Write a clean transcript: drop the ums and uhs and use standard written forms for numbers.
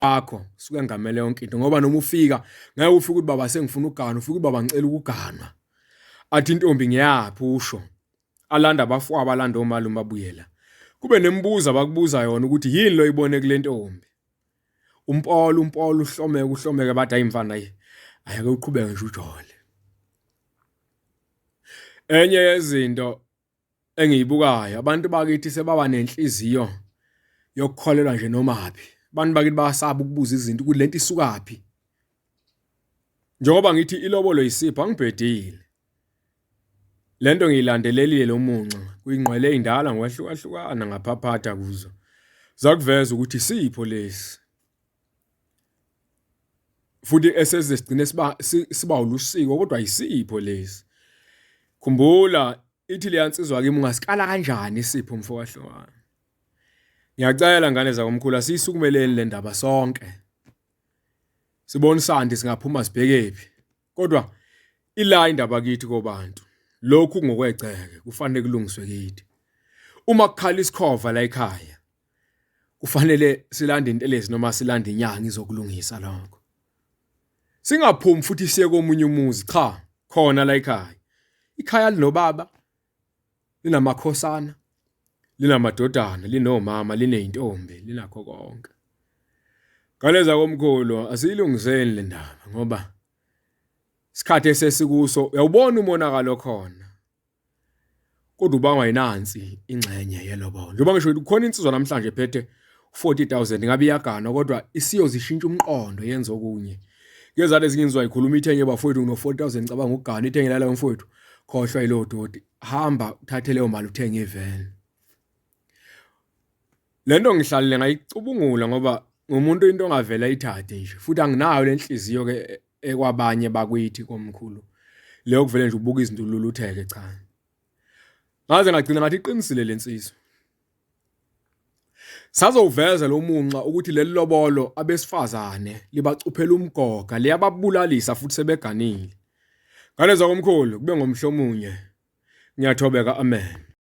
Akho suke ngamele yonke into ngoba noma ufika ngeke ufike ukuthi baba sengifuna ukugana, ufike ukuthi baba ngicela ukuganwa. Athi intombi ngiyaphi usho. Alanda abafowabo alanda omalume abuye la. Kube nemibuzo abakubuza yona ukuthi yini lo ibone kule ntombi. Umpolo umpolo uhlomeke uhlomeke bathi hayi mfana hayi ayake uqhubeke nje ujole. Enye yezinto engiyibukayo abantu bakithi sebaba nenhliziyo yokukholelwa nje nomaphi. Abantu bakithi bayasaba ukubuza izinto ukuthi lento isukaphi. Njengoba ngithi ilobolo isipho angibhedile. Lento ngiyilandelelile lo munxa kuyingqwele ey'ndala ngokwehlukahlukana ngaphaphatha kuzo. Zakuveza ukuthi isipho lesi. Futhi eseze sigcine siba siba ulusiko kodwa isipho lesi. Khumbula ithi leya nsizwa kimi ungasikala kanjani isipho mfokaHlongwane. Ngiyacela ngane zakomkhulu asiyisukumeleni le ndaba sonke. Sibonisane singaphuma sibhekephi. Kodwa ila indaba kithi kobantu. Lokhu ngokwegceke kufanele kulungiswe kithi. Uma kukhala isikhova la ekhaya kufanele silande intelezi noma silande inyanga izokulungisa lokho. Singaphumi futhi siye komunye umuzi cha khona la ekhaya. Ikhaya linobaba linamakhosana linamadodana linomama lineyintombi linakho konke. Ngaleza komkhulu asiyilungiseni le ndaba ngoba isikhathi esesikuso uyawubona umonakalo khona kodwa ubangwa yinansi ingxenye yelobolo. Njengoba ngisho ukuthi kukhona insizwa namhlanje ephethe 40000 ngabe iyaganwa kodwa isiyozishintsha umqondo yenza okunye. Ngezale ezinye insizwa ikhuluma ithenye bafowethu ngino 4000 ngicabanga ukugana ithenye lala mfowethu khohlwa yilowo doti hamba uthathe leyo mali uthenge iveni. Le nto ngihlalele ngayicubungula ngoba ngumuntu into ongavele ayithathe nje futhi anginayo le nhliziyo ke ekwabanye bakithi komkhulu leyo kuvele nje ubuka izinto ululutheke cha. Ngaze ngagcina ngathi iqinisile le nsizwa. Sazowuveza lo munxa ukuthi leli lobolo abesifazane libacuphela umgoga liyababulalisa futhi sebeganile. Ngane zakomkhulu kube ngomhlomunye. Ngiyathobeka amen.